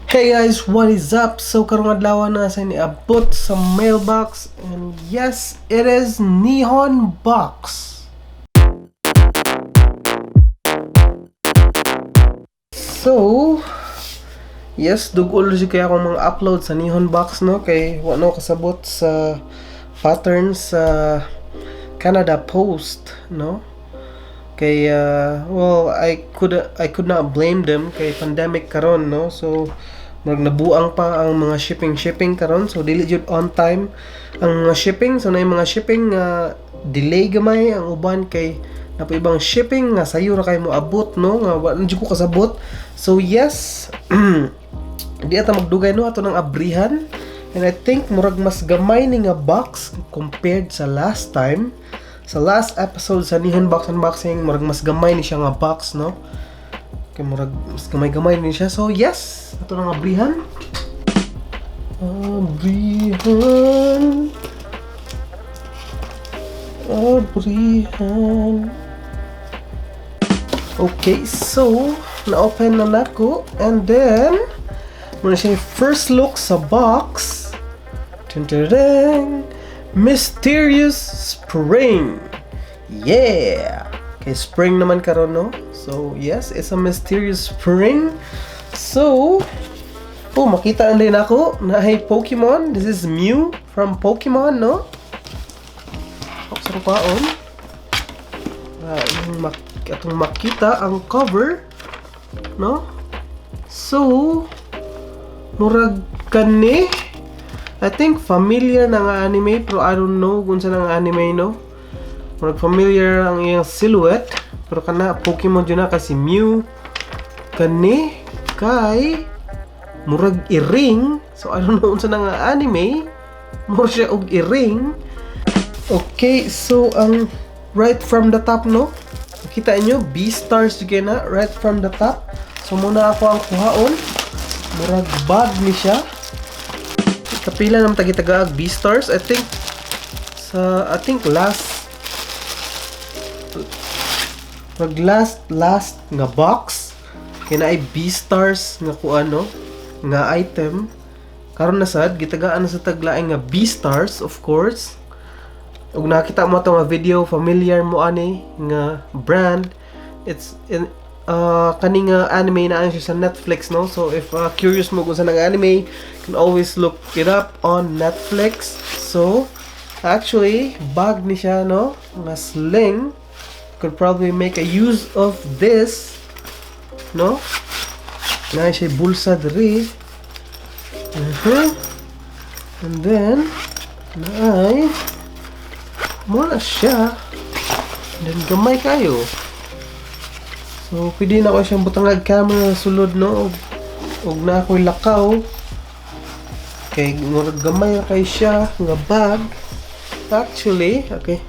Hey guys, what is up? So karong adlaw na sa niabot sa mailbox and yes, it is Nihon Box. So, yes, dugol jud kay akong mga upload sa Nihon Box, no, kay wa no kasabot sa pattern sa Canada Post, no? Kay well, I could not blame them kay pandemic karon, no? So murag nabuang pa ang mga shipping shipping karon, so dili jud on time ang mga shipping. So naay mga shipping nga delay gamay, ang uban kay napo ibang shipping nga sayo ra kay mo abot, no, nga wa na jud ko kasabot. So yes, di ata magdugay, no, ato nang abrihan. And I think murag mas gamay ni nga box compared sa last time, sa last episode sa Nihon Box Unboxing. Murag mas gamay ni siya nga box, no, kay murag mas gamay-gamay ni siya. So yes, ato nang abrihan, abrihan, abrihan. Okay, so na-open na nako and then muna siya yung first look sa box. Dun, dun, dun. Mysterious Spring. Yeah! Okay, spring naman karon, no? So, yes, it's a mysterious spring. So, oh, makita na din ako na hey, Pokemon. This is Mew from Pokemon, no? Oh, sa kukaon. Yung atong makita ang cover, no? So, murag kani, I think familiar na nga anime, pero I don't know kung saan ang anime, no? Murag familiar ang iyang silhouette, pero kana Pokemon jud na kasi Mew. Kani kay murag iring, so I don't know unsa na nga anime. Murag siya og iring. Okay, so ang right from the top, no? Makita niyo Beastars jud na right from the top. So muna ako ang kuhaon. Murag bag ni siya. Kapila naman tagi-tagaag Beastars. I think last mag last last nga box kay naay Beastars nga kuan, no, nga item. Karon na sad gitagaan na sa taglaing nga Beastars, of course. Ug nakita mo ato nga video, familiar mo ani nga brand. It's in kani nga anime na siya sa Netflix, no? So if curious mo kung saan ang anime, you can always look it up on Netflix. So actually bag ni siya, no, nga sling. Could probably make a use of this, no, na siya bulsa diri. And then naay mo na siya. And then gamay kayo. So, pwede na ko siyang butangag camera sulod, no? Og na ako'y lakaw. Kay murag gamay ra kay siya nga bag. Actually, okay.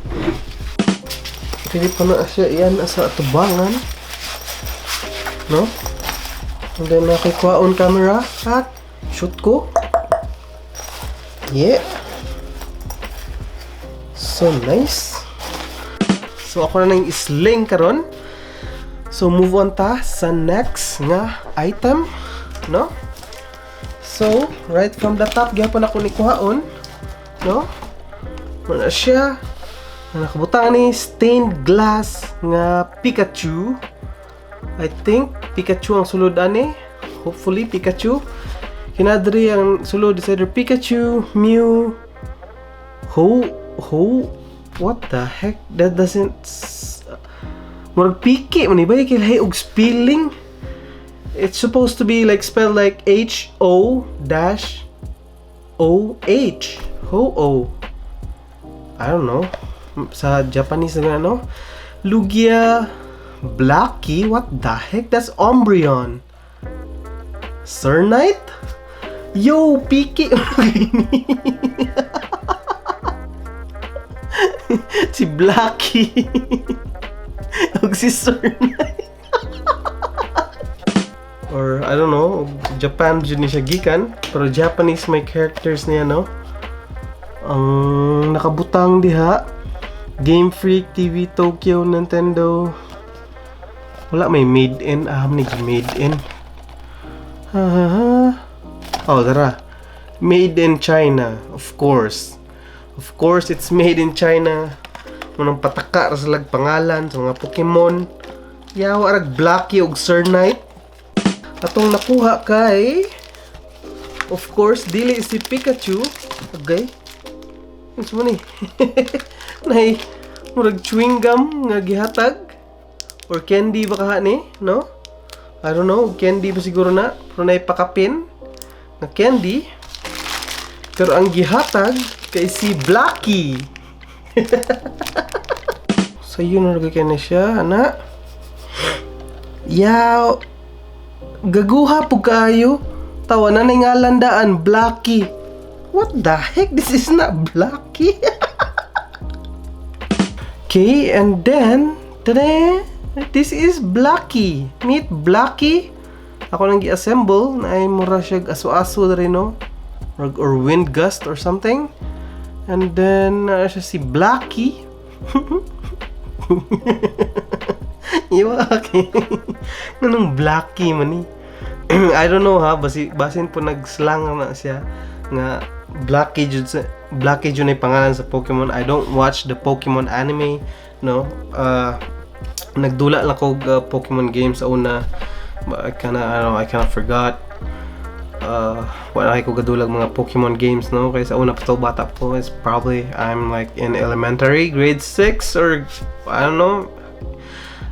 Pwede pa na siya iyan sa atubangan. No? And then ako'y kuhaon camera at shoot ko. Yeah. So nice. So ako na nang isling karon. So move on ta sa next nga item, no? So, right from the top gyapon ako ni kuhaon, no? Muna siya. Nga nakabutang ni stained glass nga Pikachu. I think Pikachu ang sulod ani. Hopefully Pikachu. Kinadri ang sulod is either Pikachu, Mew, Ho, Ho, what the heck? That doesn't murag piki man ni ba kay lahi og spelling. It's supposed to be like spelled like H O dash O H. Ho O. I don't know. Sa Japanese na ano? Lugia, Blacky, what the heck? That's Umbreon. Sir Knight? Yo, piki! Si Blacky. Ug si Sir Knight. Or, I don't know, Japan jud ni siya gikan. Pero Japanese may characters niya, no? Ang nakabutang diha, Game Freak, TV Tokyo, Nintendo. Wala may made in. Ah, may made in. Ha ha ha. Oh, dara. Made in China, of course. Of course, it's made in China. Munang pataka ra sa pangalan sa mga Pokemon. Yawa rag Blacky og Sir Knight. Atong nakuha kay, of course, dili si Pikachu. Okay. Unsa man ni? Nay murag chewing gum nga gihatag or candy ba kaha ni, no? I don't know, candy ba siguro na, pero nay pakapin nga candy. Pero ang gihatag kay si Blacky. So yun na kay na siya, ana. Yaw. Gaguha po kaayo. Tawa na na ngalan daan, Blacky. What the heck? This is not Blacky. Okay, and then, tada! This is Blacky. Meet Blacky. Ako nang gi-assemble na ay mura siya aso-aso rin, no? Or wind gust or something. And then, siya si Blacky. Iwa, okay. Nganong Blacky man ni? I don't know ha, basin po nag-slang na siya nga Blacky jud sa Blacky jud na yung pangalan sa Pokemon. I don't watch the Pokemon anime, no. Nagdula lang ko og Pokemon games sa una. But I kinda, I don't know, I kinda forgot. Wala ko gadulag mga Pokemon games, no? Kaya sa una pa to, bata po, it's probably, I'm like in elementary, grade 6 or I don't know,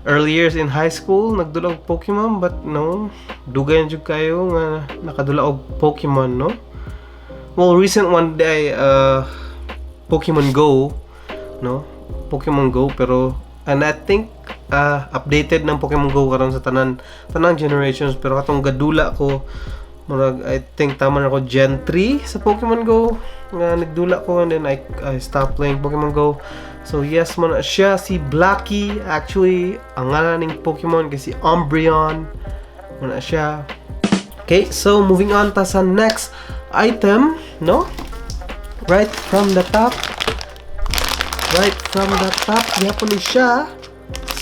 early years in high school, nagdula og Pokemon, but no, dugay na jud kayo nga nakadula og Pokemon, no? Well, recent one day, Pokemon Go, no? Pokemon Go, pero, and I think, updated ng Pokemon Go karon sa tanan generations, pero katong gadula ko, murag, I think tama na ko Gen 3 sa Pokemon Go, nga nagdula ko, and then I stopped playing Pokemon Go. So yes, man siya si Blacky. Actually, ang ngalan ning Pokemon kay si Umbreon. Mao na siya. Okay, so moving on ta sa next item, no? Right from the top. Right from the top, gihapon ni siya.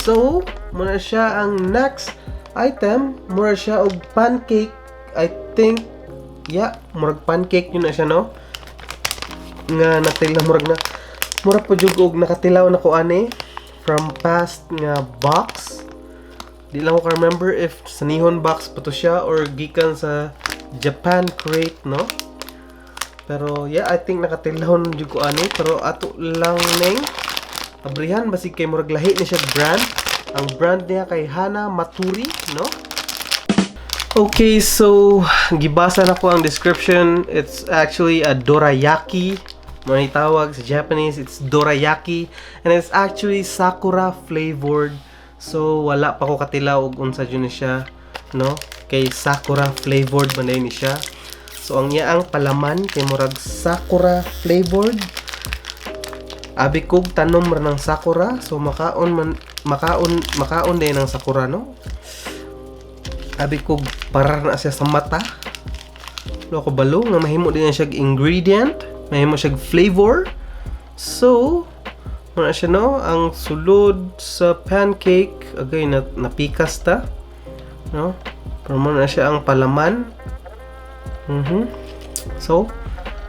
So, mao na siya ang next item. Mura siya og pancake. I think, yeah, murag pancake yun na siya, no? Nga natila murag na mura po jud og nakatilaw na ko ani from past nga box. Di lang ko remember if sa Nihon box pa to siya or gikan sa Japan crate, no? Pero yeah, I think nakatilaw na jud ko ani, pero ato lang ning abrihan basig kay murag lahi ni siya brand. Ang brand niya kay Hana Maturi, no? Okay, so gibasa na ko ang description. It's actually a dorayaki. May tawag sa Japanese, it's dorayaki and it's actually sakura flavored. So wala pa ko katilaw og unsa jud ni siya, no? Kay sakura flavored man ni siya. So ang iyaang palaman kay murag sakura flavored. Abi kog tanom ra ng sakura, so makaon man makaon din ng sakura, no? Abi kog para na siya sa mata. Lo ko balo nga mahimo din siya ingredient, mahimo siya flavor. So, mao na siya, no, ang sulod sa pancake, agay na napikas ta, no? Pero mao na siya ang palaman. So,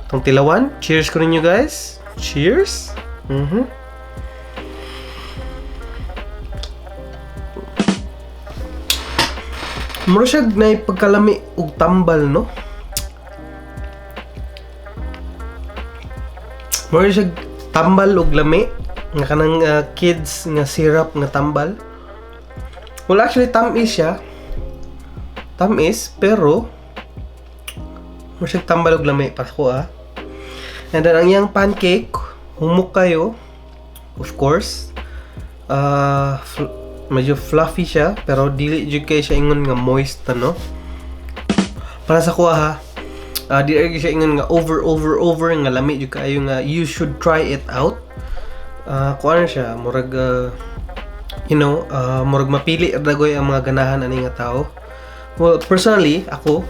itong tilawan, cheers ko ninyo, guys. Cheers. Mura siya na pagkalami og tambal, no? Mura siya tambal og lami nga kanang kids nga syrup nga tambal. Well, actually tamis siya. Tamis, pero mura siya tambal og lami pa ko ah. And then ang iyang pancake, humok kayo, of course. Medyo fluffy siya, pero dili jud kay siya ingon nga moist, ano. Para sa kuha ha, dili siya ingon nga over over over nga lami jud kaayo nga you should try it out. Kuha na siya, murag murag mapili dagoy ang mga ganahan ani nga tao. Well, personally, ako,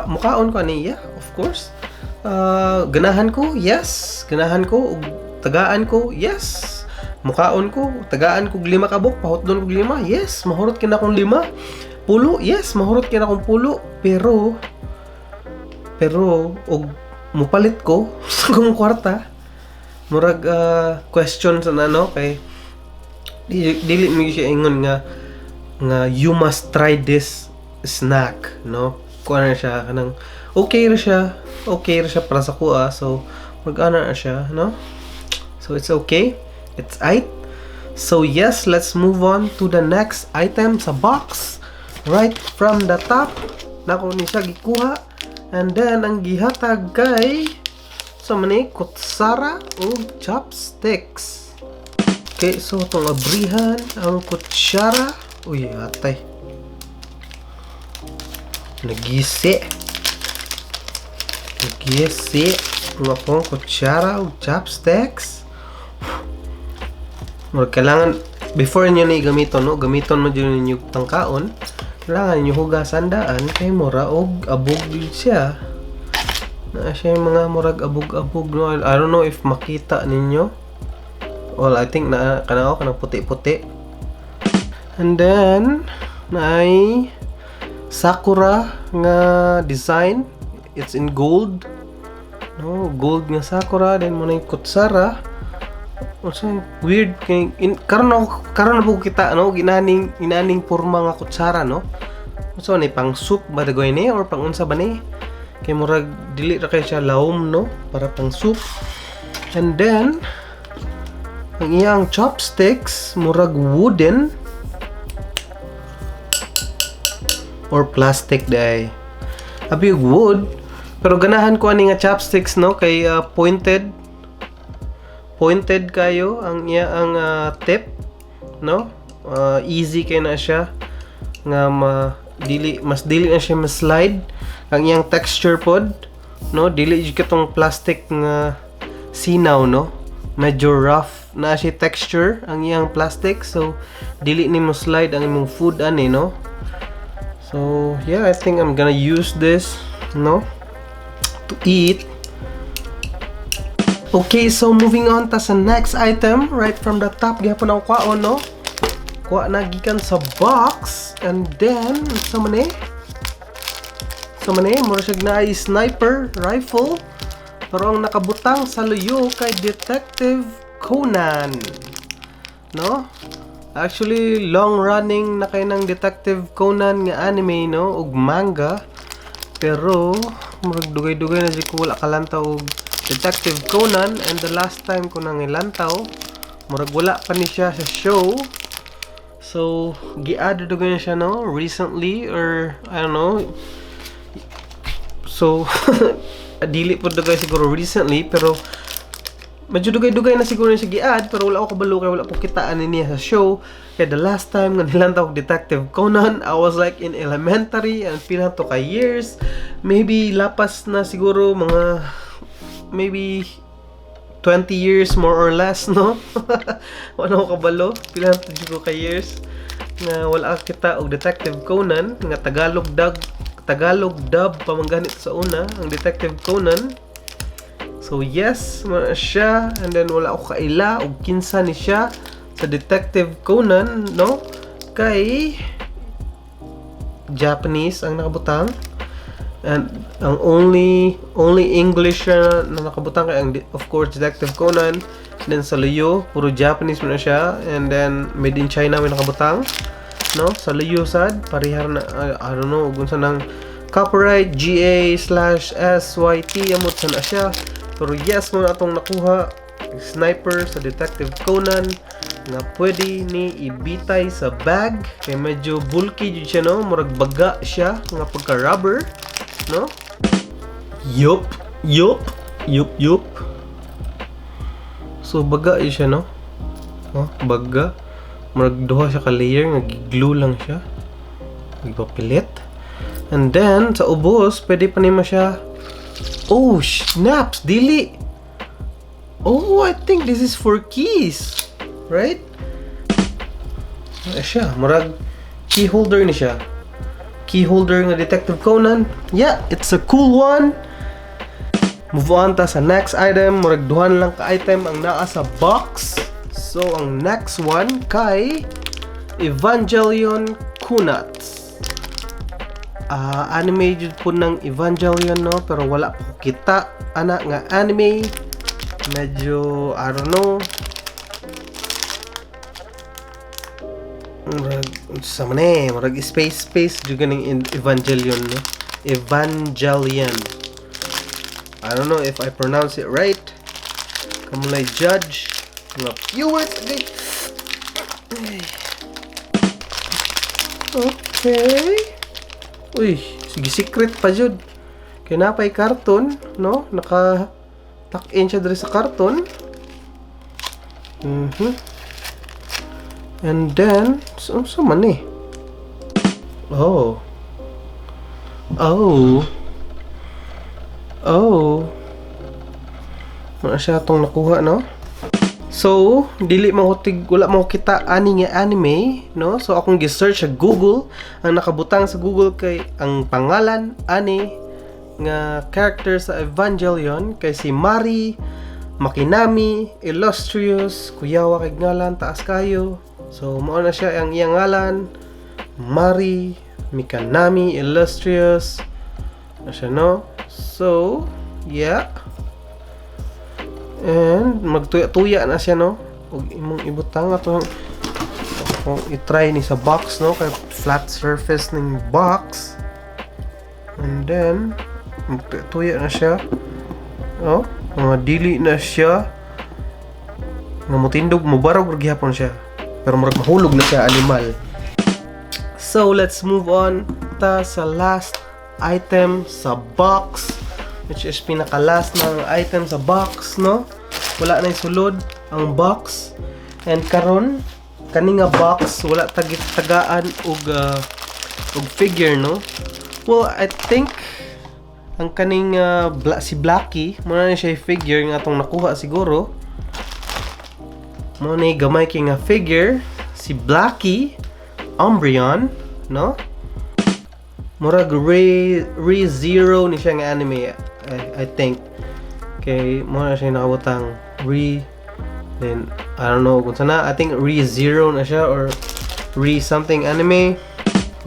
mukaon ko ani, yeah, of course. Ganahan ko, yes. Ganahan ko, ug tagaan ko, yes. Mukaon ko, tagaan ko 5 ka buok, pahutdon kog 5, yes. Mahurot kina akong 5. Pulo, yes, mahurot kina akong pulo. Pero, Pero og mupalit ko sa akong kwarta, murag question sa ano kay dili mo siya ingon nga you must try this snack, no? Kuan na siya, kanang okay ra siya, okay ra siya para sa kuha. So mag ana na siya, no? So it's okay, it's aight. So yes, let's move on to the next item sa box. Right from the top nako ni siya gikuha, and then ang gihatag kay sa mani kutsara ug chopsticks. Okay, so itong abrihan ang kutsara. Uy, atay. Nagisi. Nagisi. Ang akong kutsara ug chopsticks. Murag kailangan, before niyo na gamiton, no? Gamiton mo dyan ninyo tangkaon. Kailangan ninyo hugasan daan kay mura og abog siya. Na siya yung mga murag abog-abog, no? I don't know if makita ninyo. Well, I think na kanang ako kanang puti-puti. And then naay sakura nga design. It's in gold. No, gold nga sakura, then mo na yung kutsara. Unsa weird kay in, karon ako karon na po kita, no, ginaning porma nga kutsara, no. Unsa ni, pang soup ba dagoy ni or pang unsa ba ni? Kay murag dili ra kay siya lawom, no, para pang soup. And then ang iyang chopsticks murag wooden or plastic day. Abi wood, pero ganahan ko ani nga chopsticks, no, kay pointed pointed kayo ang iya ang tip, no? Easy kay na siya nga ma dili mas dili na siya ma-slide. Ang iyang texture pod, no, dili jud katong plastic nga sinaw, no? Medyo rough na siya texture ang iyang plastic, so dili ni mo slide ang imong food ani, no? So yeah, I think I'm gonna use this, no, to eat. Okay, so moving on ta sa next item. Right from the top gihapon ako kwaon, no? Kuha na gikan sa box, and then sa man eh? Sa man eh, mura siya naay sniper rifle. Pero ang nakabutang sa luyo kay Detective Conan. No? Actually, long running na kay ng Detective Conan nga anime, no, ug manga. Pero murag dugay-dugay na jud ko wala kalantaw og Detective Conan, and the last time ko nang ilantaw, murag wala pa ni siya sa show. So, gi-add dugay na siya, no, recently or I don't know. So, dili po dugay siguro recently, pero medyo dugay-dugay na siguro siya gi-add, pero wala ako kabalo kay wala ko kitaan ni niya sa show. Kaya the last time nga nilantaw og Detective Conan, I was like in elementary, and pila to ka years. Maybe lapas na siguro mga maybe 20 years more or less, no? Wala ko kabalo. Pila na to jud ko ka years nga wala ka kita og Detective Conan nga Tagalog dub. Tagalog dub pa man ganit sa una ang Detective Conan. So yes, mo na siya, and then wala ako kaila og kinsa ni siya sa Detective Conan, no? Kay Japanese ang nakabutang. And ang only English na nakabutang kay ang, of course, Detective Conan. Then sa luyo, puro Japanese mo na siya, and then made in China may nakabutang. No? Sa luyo sad, parehar na. I don't know kung sa nang copyright GA/SYT amot sa na siya. Pero yes, mo na atong nakuha sniper sa Detective Conan nga pwede ni ibitay sa bag kay medyo bulky jud siya, no? Murag baga siya nga pagka rubber, no? Yup. So baga yun siya, no? Oh, baga. Murag duha siya ka layer nga glue lang siya. Ipapilit. And then sa ubos, pwede pa nimo siya. Oh, snaps, dili. Oh, I think this is for keys. Right? Ano siya? Murag key holder ni siya. Key holder nga Detective Conan. Yeah, it's a cool one. Move on ta sa next item. Murag duha na lang ka item ang naa sa box. So, ang next one kay Evangelion Kunats. Anime jud po ng Evangelion, no, pero wala po ko kita ana nga anime. Medyo, I don't know, murag sa man eh, murag space space jud ganing Evangelion, no. Evangelion, I don't know if I pronounce it right. Kamo lay judge, mga viewers. Okay. Uy, sige, secret pa jud. Kay napay karton, no? Naka tuck in siya diri sa karton. And then, so man eh. Oh. Oh. Oh. Wala siya atong nakuha, no? So, dili mo ko tig wala mo ko kita ani nga anime, no? So akong gi-search sa Google, ang nakabutang sa Google kay ang pangalan ani nga character sa Evangelion kay si Mari Makinami Illustrious. Kuyawa kay ngalan, taas kayo. So mao na siya ang iyang ngalan, Mari Mikanami Illustrious na siya, no? So yeah, and magtuya-tuya na siya, no? Ug imong ibutang ato, akong i-try ni sa box, no, kay flat surface ning box. And then magtuya-tuya na siya. Oh, mga dili na siya nga mutindog, mubarog ra gihapon siya. Pero murag mahulog na siya, animal. So let's move on ta sa last item sa box, which is pinaka last ng item sa box, no? Wala na yung sulod ang box. And karon kani nga box wala tagit tagaan og figure, no? Well, I think ang kaning si Blackie mo na siya yung figure nga atong nakuha siguro. Mo ni gamay kay nga figure si Blackie Umbreon, no? Murag Re Zero ni siya nga anime, I think. Kay mo na siya nakabutang Re, then I don't know kung sana. I think Re Zero na siya or Re something anime.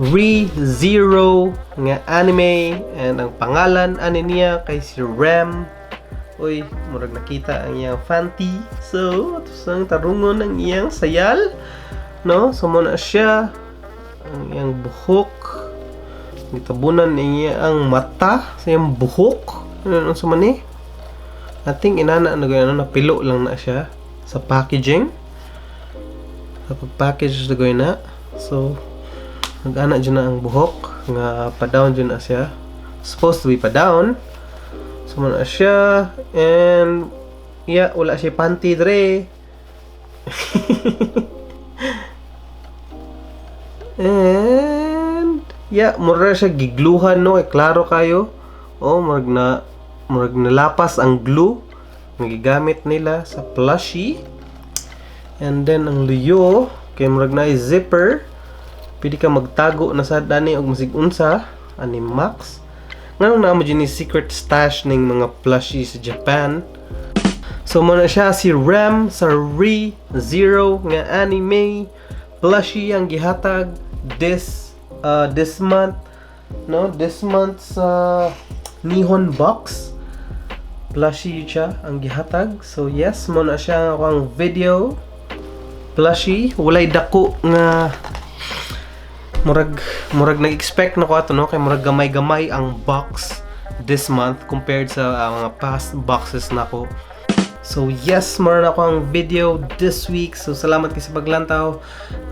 Re Zero nga anime, and ang pangalan ani niya kay si Rem. Uy, murag nakita ang iyang panty. So, ato sang tarungon ang iyang sayal. No? So, mo na siya ang iyang buhok. Gitabunan niya ang mata sa iyang buhok. Ano sa man eh? I think inana na gano'n, napilo lang na siya sa packaging. Sa pag-package na gano'n na. So, nag-ana dyan na ang buhok nga pa-down dyan na siya. Supposed to be pa-down. So, mo na siya. And, yeah, wala siya panty dre. And, yeah, mura siya gigluhan, no? Eh, klaro kayo. Oh, murag nalapas ang glue nga gigamit nila sa plushie. And then ang luyo kay murag na zipper. Pwede ka magtago na sa dani og masig unsa ani Max. Ngano na mo ni secret stash ning mga plushie sa Japan. So mo na siya si Rem sa Re Zero nga anime plushie ang gihatag this month, no, this month sa Nihon Box. Plushie siya ang gihatag. So yes, mo na siya ang akong video. Plushie, walay dako nga murag nag-expect na ko ato, no, kay murag gamay-gamay ang box this month compared sa mga past boxes nako. So yes, mao na ako ang video this week. So salamat kay sa paglantaw.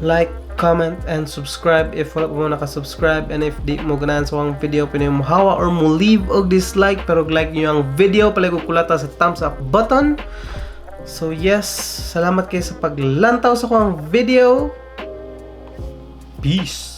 Like, comment, and subscribe if wala pa mo naka-subscribe. And if di mo ganahan sa akong video, pwede mo hawa or mo leave og dislike. Pero like niyo ang video, palihog kulata sa thumbs up button. So yes, salamat kay sa paglantaw sa akong video. Peace!